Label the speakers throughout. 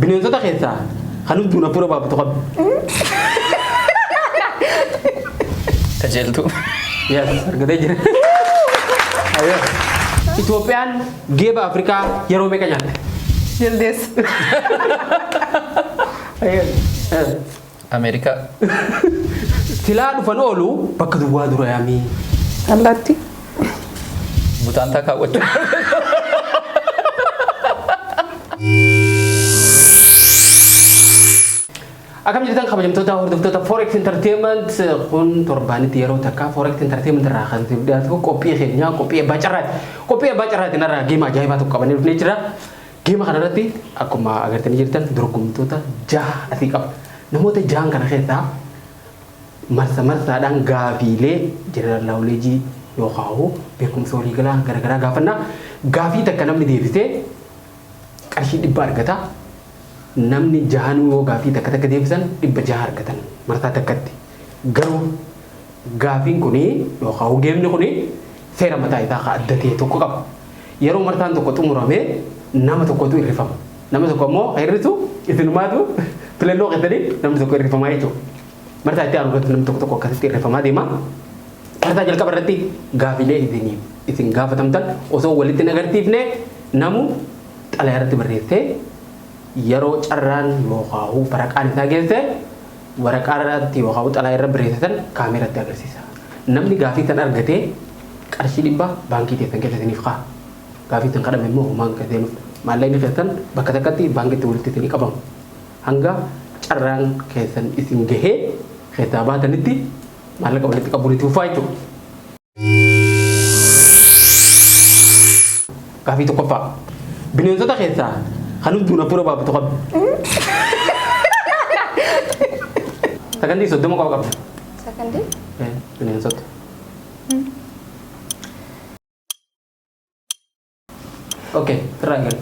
Speaker 1: Bineensota keessaa kan hunduu hafuura baafatu kami?
Speaker 2: Qajeeltuu.
Speaker 1: Yes, argatee jira. Ayyoo. Itoophiyaan geeba Afrikaa yeroo meeqa nyaatte?
Speaker 3: Jaldeessa.
Speaker 1: Ayyoo.
Speaker 2: Ameerikaa.
Speaker 1: Silaa dhufan oolu bakka duwwaa dura yaamii.
Speaker 3: Allaattii.
Speaker 2: Butaantaa kaawwachuu.
Speaker 1: Akkam jirtan kabajamtoota hordoftoota Forex Entertainment kun torbaanitti yeroo takka Forex Entertainment irraa kan siif dhiyaatu qophii keenya qophii abbaa carraati. Qophii abbaa carraati narraa geema ajaa'ibaa tokko qabannee dhufnee jira. Geema kanarratti akkuma agartanii jirtan dorgomtoota jaha asii qaba. Namoota jahan kana keessaa marsa marsaadhaan gaafiilee general knowledge yookaan beekumsa waliigalaa garaagaraa gaafanna. Gaafii takka namni deebisee qarshii 100 argata. Namni jahanuu yoo gaafii takka takka deebisan 600 argatan marsaa takkatti. Garuu gaafiin kuni yookaan geemni kuni seera mataa isaa kan adda ta'e tokko qaba. Yeroo marsaan tokko xumurame nama tokkotu hirrifama. Nama tokko immoo kan hirrisu isinumaatu filannoo keessanii namni tokko hirrifamaa jechuudha. Marsaa itti aanu irratti namni tokko tokko akkasitti hirrifamaa deema. Marsaa jalqaba irratti gaafiilee isiniif isin gaafatamtan osoo walitti hin agarsiifne namu xalayaa irratti barreessee yeroo carraan yookaan waraqaan isaa geesse waraqaa irratti yookaan xalayaa irra barreessitan kaameeratti agarsiisa. Namni gaafii san argatee qarshii 100 baankii teessan keessa isiniif kaa'a. Gaafii san kadhame immoo homaan seenuuf maallaqni keessan bakka takkatti baankitti walitti isinii qabamu. Hanga carraan keessan isin gahee keessaa baatanitti maallaqa walitti qabuun itti fufaa jechuudha. Gaafii tokkoffaa. Bineensota keessaa kan hunduu hafuura baafatu kami? Sakandii 30 qofa qabda.
Speaker 4: Sakandii?
Speaker 1: Bineensota. Okay, sirraa eegali.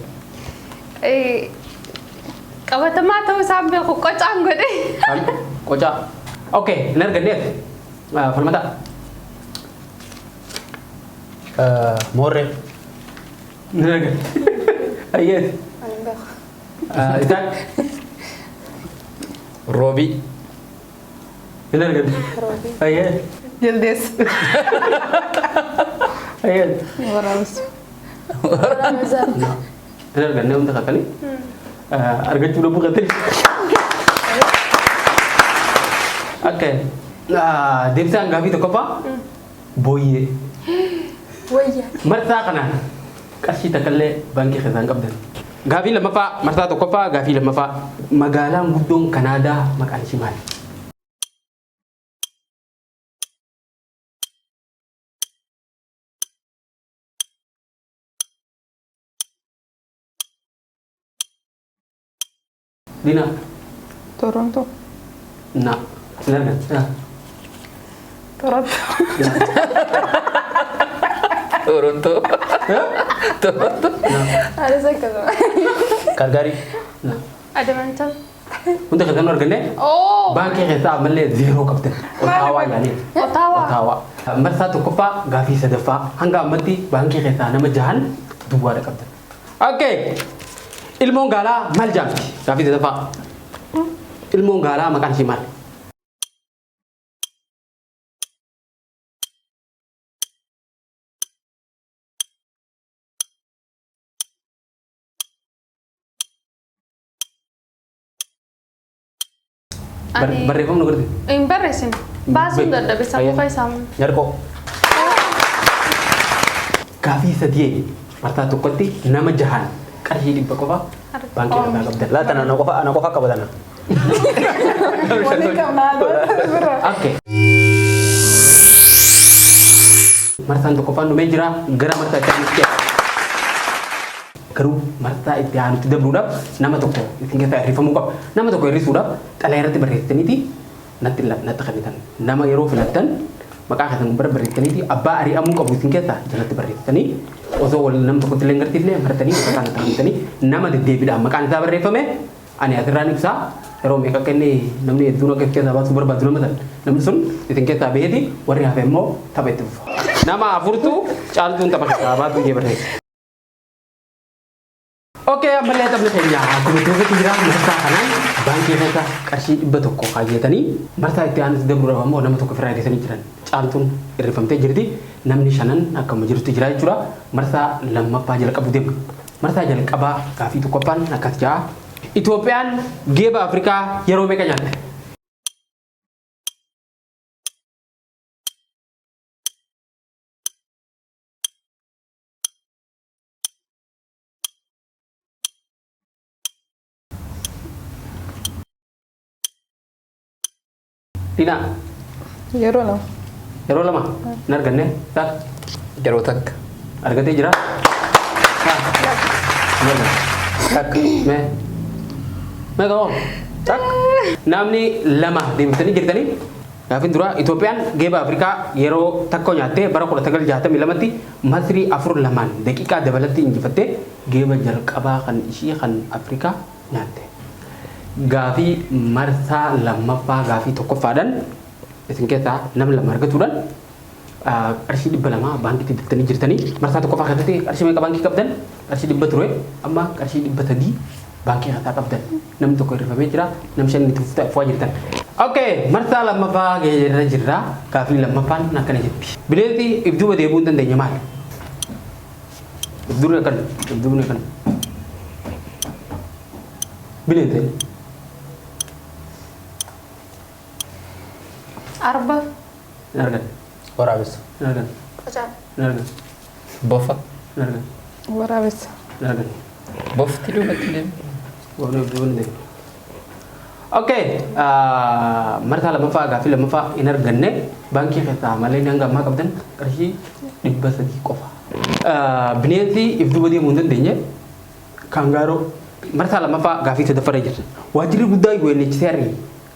Speaker 4: Qabatamaa ta'uu isaan beeku qocaan godhe.
Speaker 1: Qocaa. Okay, hin arganneef. Falmataa.
Speaker 5: Moorree.
Speaker 1: Hin arganne. Ayyees.
Speaker 4: Ani hin beeku.
Speaker 1: Isaan
Speaker 2: Roobii.
Speaker 1: hin arganne.
Speaker 4: Roobii.
Speaker 1: Ayyee.
Speaker 3: Jaldeessa.
Speaker 1: Ayyee.
Speaker 3: Waraabessa.
Speaker 4: Waraabessa.
Speaker 1: Hin arganne hunda kakkanii. Argachuu dhabuu kattanii. Akka deebisaan gaafii tokkoffaa booyyee.
Speaker 4: Wayya.
Speaker 1: Marsaa kanaan qarshii takkallee baankii keessaa hin qabdan. Gaafii lammaffaa marsaa tokkoffaa gaafii lammaffaa magaalaan guddoon Kanaadaa maqaan ishii maali? Dina.
Speaker 3: Toronto.
Speaker 1: Na. Hin argan.
Speaker 3: Toronto.
Speaker 2: Toronto. Toronto.
Speaker 4: Anis akkasuma.
Speaker 5: Kalgaarii.
Speaker 1: Na.
Speaker 4: Adamantan.
Speaker 1: Hunda keessan arganne
Speaker 4: Oh!
Speaker 1: baankii keessaa ammallee zeeroo qabdan. Otaawaa yaanii.
Speaker 4: Otaawaa.
Speaker 1: Otaawaa. Marsaa tokkoffaa gaafii sadaffaa hanga ammatti baankii keessaa nama jahan duwwaadha qabdan. Okay. Ilmoon gaalaa maal jaamti? Gaafii sadaffaa. Ilmoon gaalaa maqaan ishii maal?
Speaker 4: Ani
Speaker 1: Barreeffamni godhate.
Speaker 4: hin barreessine. Baasuun dadhabe sammuu keessaa.
Speaker 5: Nyarqoo.
Speaker 1: Gaafii sadii marsaa tokkotti nama jahan qarshii 100 qofa baankii irraa qabdan.
Speaker 5: Laata ana qofa ana qofa qabatana.
Speaker 3: Waliin qabnaa bira.
Speaker 1: Okay. Marsaan tokkoffaan dhumee jira gara marsaa itti aanutti ce'a. Garuu marsaa itti aanutti dabruudhaaf nama tokko isin keessaa hirrifamuu qaba. Nama tokko hirrisuudhaaf xalayaa irratti barreessitaniiti natti natti kennitan. Nama yeroo filattan maqaa keessan gubbara barreessitaniiti abbaa ari'amuu qabu isin keessaa jalatti barreessitanii osoo wal nama tokkotti illee hin garsiifne martanii waraqaa natti kennitanii nama deddeebiidhaan maqaan isaa barreeffame ani asirraan ibsaa yeroo meeqa akka inni namni hedduun akka keessaa baasuu barbaadu nama san namni sun isin keessaa baheeti warri hafe immoo tapha itti fufa. Nama afurtu caaltuun tapha keessaa baatu jee barreesse. Okay, ammallee taphni keenya akkuma itti fufetti jira. Marsaa kanaan baankii keessa qarshii 100 kaayyatanii marsaa itti aanutti dabruudhaaf ammoo nama tokko ofirraa hir'isanii jiran. Caaltuun hirrifamtee jirti. Namni shanan akkuma jirutti jira jechuudha. Marsaa lammaffaa jalqabu deemna. Marsaa jalqabaa gaafii tokkoffaan akkas ja'a. Itoophiyaan geeba Afrikaa yeroo meeqa nyaatte? Dina.
Speaker 3: Yeroo 2.
Speaker 1: Yeroo 2 hin arganne. Taak.
Speaker 2: Yeroo takka.
Speaker 1: Argatee jira. Hin arganne.
Speaker 5: Takka.
Speaker 1: Mee. Mee qabu.
Speaker 5: Takka.
Speaker 1: Namni 2 deebisanii jirtanii. Gaaffiin duraa Itoophiyaan geeba Afrikaa yeroo takka nyaattee bara 1962tti Masrii 4-2 daqiiqaa dabalatti injifattee geeba jalqabaa kan ishii kan Afrikaa nyaatte. Gaafii marsaa lammaffaa gaafii tokkoffaadhaan isin keessaa namni 2 argatuudhaan qarshii 200 baankiitti daftanii jirtanii. Marsaa tokkoffaa keessatti qarshii meeqa baankii qabdan? Qarshii 100 ture. Amma qarshii 300 baankii keessaa qabdan. Namni tokko hirrifamee jira. Namni shan itti fufaa jirtan. Okay, marsaa lammaffaa irra jirra. Gaafii lammaffaan akkana jetti. Bineensi if duuba deebi'uu hin dandeenye maali? If duubni akkana, if duubni akkana. Bineensa.
Speaker 4: Arba.
Speaker 1: Hin argan.
Speaker 5: Waraabessa.
Speaker 1: Hin argan.
Speaker 4: Qocaa.
Speaker 1: Hin argan.
Speaker 2: Bofa.
Speaker 1: Hin argan.
Speaker 3: Waraabessa.
Speaker 1: Hin argan.
Speaker 2: Bofti duubatti deemu.
Speaker 1: Bofni if duuba hin deemu. Okay, marsaa lammaffaa gaafii lammaffaa hin arganne. Baankii keessaa malee hanga ammaa qabdan qarshii 300 qofa. Bineensi if duuba deemuu hin dandeenye kaangaaroo. Marsaa lammaffaa gaafii sadaffaarra jirra. Waajjirri guddaa UNHCR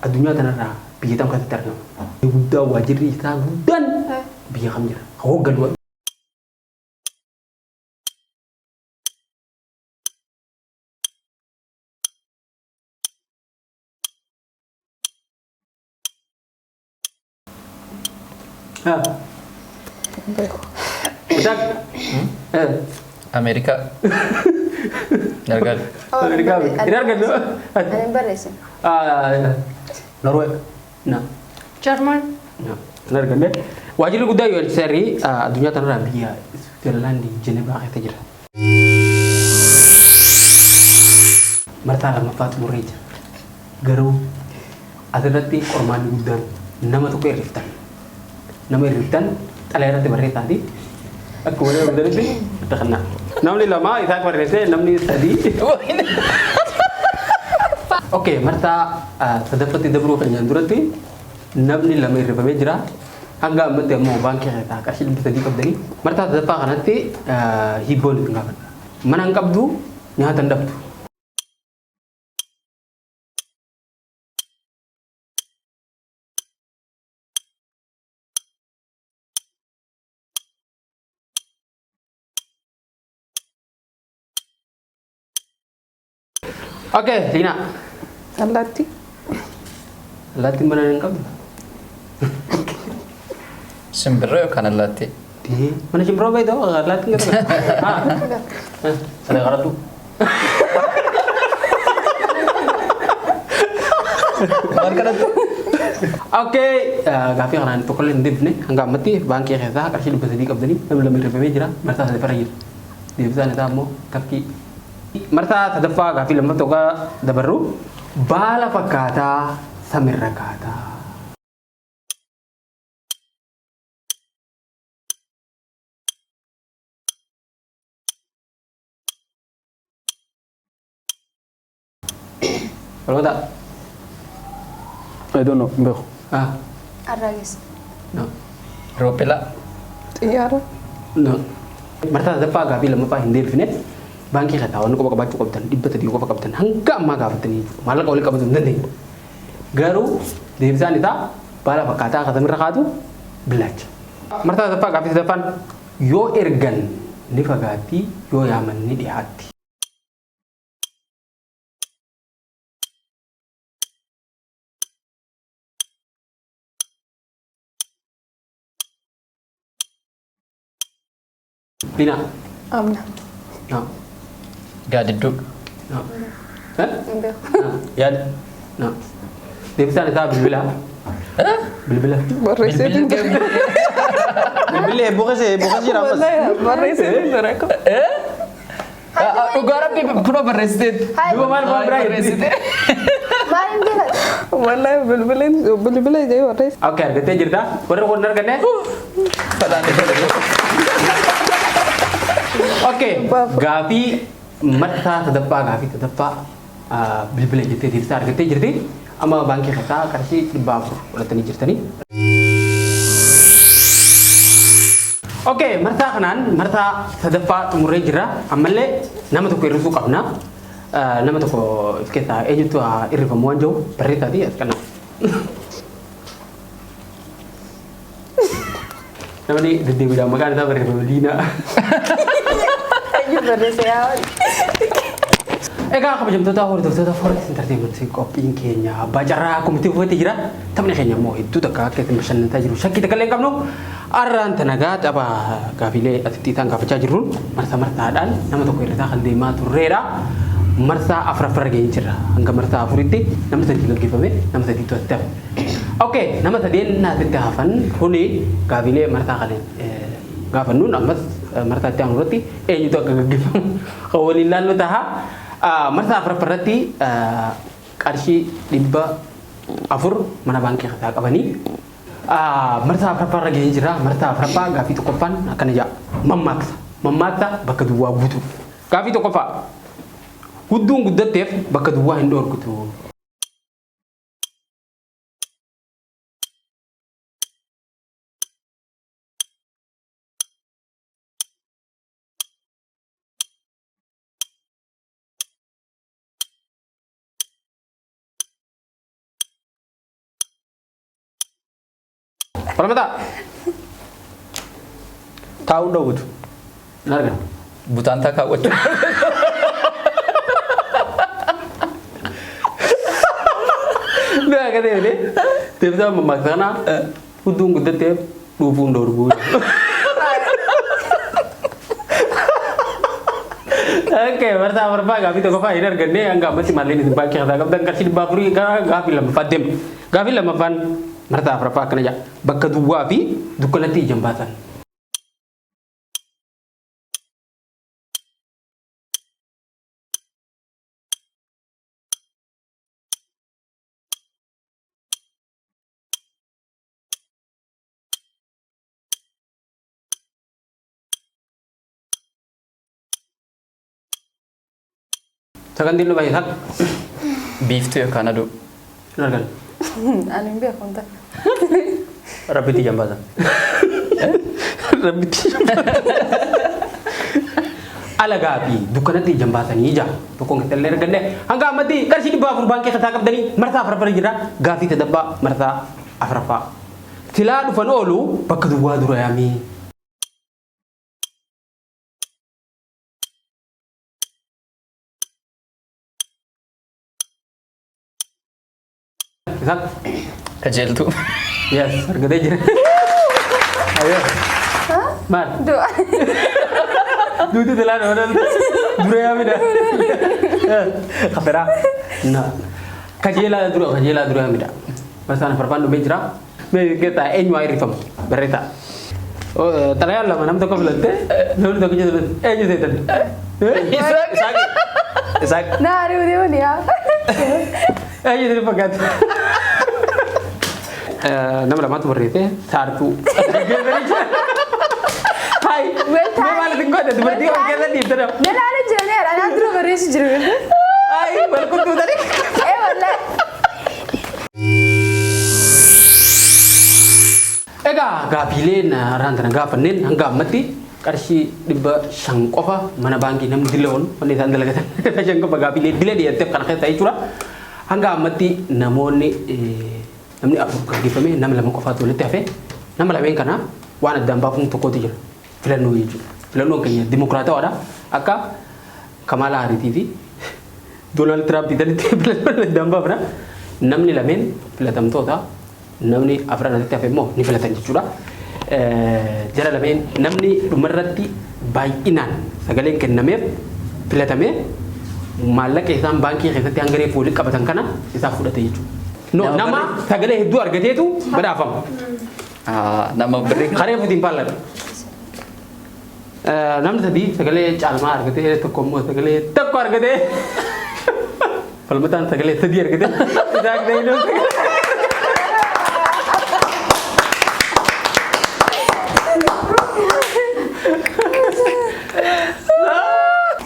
Speaker 1: addunyaa tanarraa biyya tam keessatti argama? Guddaa waajjirri isaa guddaan biyya kam jira? Hoogganuu.
Speaker 3: Beeku.
Speaker 1: Isaak.
Speaker 2: Ameerikaa. Nargaan.
Speaker 1: Ameerikaa. Hin argannu.
Speaker 4: Ani hin barreessine.
Speaker 5: Norway.
Speaker 1: Na.
Speaker 4: Jarman.
Speaker 1: Na. Hin arganne. Waajjirri guddaa UNHCR addunyaa tanarraa biyya Switzerland Jenevaa keessa jira. Marsaa lammaffaa xumurree jira. Garuu asirratti qormaanni guddaan nama tokko hirriftan. Nama hirriftan xalayaa irratti barreessaati. Akkuma nama hirriftanitti itti kennaa. Namni 2 Isaak barreessee namni 3. Okay, marsaa sadaffatti dabruu keenyaan duratti namni 2 hirrifamee jira. Hanga ammatti ammoo baankii keessaa qarshii 300 qabdanii. Marsaa sadaffaa kanatti hiibboon isin gaafadha. Mana hin qabdu, nyaata hin dhabdu. Okay, Lina.
Speaker 3: Allaattii.
Speaker 1: Allaattiin mana hin qabdu.
Speaker 2: Simbirroo yookaan allaattii?
Speaker 1: Mana simbirroo beektaa allaattiin gara.
Speaker 5: Saree qaradhu.
Speaker 2: Maal kadhattu?
Speaker 1: Okay, gaaffii kanaan tokkollee hin deebifne. Hanga ammatti baankii keessaa qarshii 300 qabdanii namni 2 hirrifamee jira. Marsaa sadaffaarra jira. Deebisaan isaa ammoo tafkii. Marsaa sadaffaa gaaffii lammaffaa tokko dabarru. Baala fakkaataa samirra kaataa. Falmata.
Speaker 5: I don't know. Hin beeku.
Speaker 1: Ah.
Speaker 4: Arraagessa.
Speaker 1: No.
Speaker 2: Roophilaa.
Speaker 3: Xiyyaara.
Speaker 1: No. Marsaa sadaffaa gaaffii lammaffaa hin deebifne. Baankii keessaa waan qofa qabaachuu qabdan 300 qofa qabdan hanga ammaa gaafattanii maallaqa walitti qabatu hin dandeenye. Garuu deebisaan isaa baala fakkaataa kasamirra kaatu billaacha. Marsaa sadaffaa gaaffii sadaffaan yoo ergan ni fagaatti yoo yaaman ni dhiyaatti. Lina.
Speaker 3: Amna.
Speaker 1: No.
Speaker 2: Gaadidduu.
Speaker 1: No. Eh?
Speaker 4: Hin beeku.
Speaker 1: No.
Speaker 5: Yaada.
Speaker 1: No. Deebisaan isaa bilbila. Bilbila.
Speaker 3: Barreesseetiin ture.
Speaker 5: Bilbilli hebboo keessa hebboo keessa jira ammas.
Speaker 3: Wallahi barreesseetiin ture akka.
Speaker 2: Dhugaa rabbi kunoo barreessiteet.
Speaker 1: Duuba maal maal biraa
Speaker 2: Barreessite.
Speaker 4: Maal hin beekan?
Speaker 3: Wallahi bilbileen bilbila jedhee barreesse.
Speaker 1: Okay, argattee jirta. Warri kun hin arganne? Okay, gaafii marsaa sadaffaa gaafii sadaffaa bilbila jettee deebisaa argattee jirti. Amma baankii keessaa qarshii 400 fudhattanii jirtanii. Okay, marsaa kanaan marsaa sadaffaa xumurree jirra. Ammallee nama tokko hir'isuu qabna. Nama tokko of keessaa eenyutu haa hir'ifamu waan jiru barreessaatii as kana. Namni deddeebiidhaan maqaan isaa barreeffame Liinaa.
Speaker 4: Eenyu barreesse yaa wal.
Speaker 1: Egaa kabajamtoota hordoftoota Forex Entertainment qophiin keenya abbaa carraa akkuma itti fufetti jira. Taphni keenya immoo hedduu takka akka itti bashannantaa jiru shakkii takka illee hin qabnu. Arraan tanagaa tapha gaafiilee asitti isaan gaafachaa jirruun marsaa marsaadhaan nama tokko irraa kan deemaa turreedha. Marsaa afuraffarra geenye jirra. Hanga marsaa afuritti namni sadii gaggeeffame nama sadiitu asitti hafe. Okay, nama sadeen asitti hafan kuni gaafiilee marsaa kana gaafannuun ammas marsaa itti aanu irratti eenyutu akka gaggeeffamu kan waliin laallu taha. Marsaa afuraffarratti qarshii 400 mana baankii keessaa qabanii marsaa afuraffaarra geenye jira. Marsaa afuraffaa gaafii tokkoffaan akkana jedha. Mammaaksa. Mammaaksa bakka duwwaa guutuu. Gaafii tokkoffaa. Hudduun guddatteef bakka duwwaa hin dhoorkitu. Falmataa.
Speaker 5: Taa'uun dhoowwitu.
Speaker 1: Hin argan.
Speaker 2: Butaantaa kaawwachuu.
Speaker 1: Lu akka ta'e malee deebisaan mammaaksa kanaa hudduun guddatteef dhuufuun dhoorguu. Okay, marsaa afuraffaa gaafii tokkoffaa hin arganne hanga ammatti maalleen isin baankii keessaa qabdan qarshii 400 gara gaafii lammaffaa deema. Gaafii lammaffaan marsaa afuraffaa akkana jedha. Bakka duwwaa fi dukkanatti ija hin baasan. Sagantiin dhuma isaaq.
Speaker 2: Biiftuu yookaan aduu.
Speaker 1: Hin argan.
Speaker 4: Ani hin beeku wanta.
Speaker 5: Rabbitti ijaan baasan.
Speaker 1: Rabbitti alagaa fi dukkanatti ijaan baasanii ija tokkoon keessallee arganne hanga ammatti qarshii 400 baankii keessaa qabdanii marsaa afuraffaa jira. Gaafii sadaffaa marsaa afuraffaa. Silaa dhufan oolu bakka duwwaa dura yaamii. Isaaq.
Speaker 2: Qajeeltuu.
Speaker 1: Yes, argatee jira. Ayyoo. Maal?
Speaker 4: Du'a.
Speaker 1: Duuti silaa dhufan oolu dura yaamidha. Kafiraa. Na. Kajeelaa dura kajeelaa dura yaamidha. Marsaan afuraffaan dhumee jira. Mee keessaa eenyu haa hirrifamu? Barreessaa. Xalayaan lama nam tokko filatte namni tokko jedhu eenyu seetan?
Speaker 2: Isaaq.
Speaker 5: Isaaq.
Speaker 4: Na ari'uu deemuun yaa.
Speaker 1: Eenyu isin fakkaata? Nama lamaatu barreesse saartuu. Hai. Mee maal isin godhe dubartii ol keessa dhiibtan?
Speaker 4: Dalaala jiranii anaa dura barreessu jiru.
Speaker 1: Hai wal kuttuutanii.
Speaker 4: Ee wallahi.
Speaker 1: Egaa gaafiileen har'aan tana gaafanneen hanga ammatti qarshii 500 qofa mana baankii namni dila oon wanni isaan dalagatan 500 qofa gaafiilee dila dhiyaatteef kana keessa jechuudha. Hanga ammatti namoonni namni afur gaggeeffame nama lama qofaatu walitti hafe nama lameen kana waan addaan baafamu tokkotu jira filannoo jechuudha. Filannoon keenya dimokiraatawaadha akka Kamaalaa Haariitii fi Doonaald Tiraamp sanitti filannoon addaan baafna. Namni lameen filatamtoota namni afran asitti hafe immoo ni filatan jechuudha. Jara lameen namni dhumarratti baay'inaan sagaleen kennameef filatamee maallaqa isaan baankii keessatti hanga reefu walitti qabatan kana isaaf fudhate jechuudha. No,
Speaker 2: Nama
Speaker 1: nama sagalee hedduu argateetu badhaafama.
Speaker 2: Nama birrii.
Speaker 1: Karee fuutiin faalladha. Namni sadii sagalee caalmaa argatee, tokko immoo sagalee tokko argatee, Falmataan sagalee sadii argatee, Isaaq Zainoo sagalee.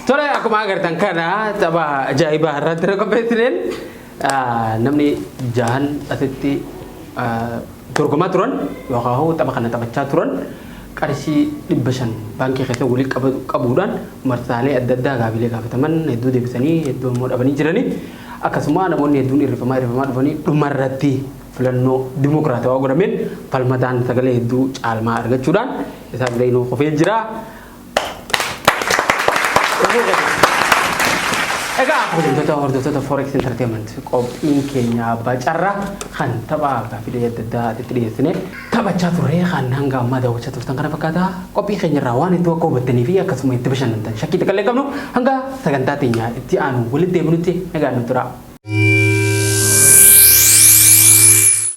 Speaker 1: Tole, akkuma agartan kana tapha ajaa'ibaa irratti qopheessineen namni jahan asitti dorgomaa turan yookaan tapha kana taphachaa turan qarshii 500 baankii keessa walii qabuudhaan marsaalee adda addaa gaafilee gaafataman hedduu deebisanii, hedduu immoo dhabanii jiranii. Akkasuma namoonni hedduun irrifamaa irrifamaa dhufanii dhumarratti filannoo dimokiraatawaa godhameen Falmataan sagalee hedduu caalmaa argachuudhaan Isaaq Zainoo kufee jira. Egaa kabajamtoota hordoftoota Forex Entertainment, qophiin keenya abbaa carraa kan tapha gaafilee adda addaa itti dhiyeessine taphachaa turre kan hanga ammaa daawwachaa turtan kana fakkaata. Qophii keenya irraa waan hedduu akka hubattanii fi akkasuma itti bashannantan shakkii xiqqallee qabnu. Hanga sagantaa teenya itti aanu walitti deebinutti nagaan nu tura.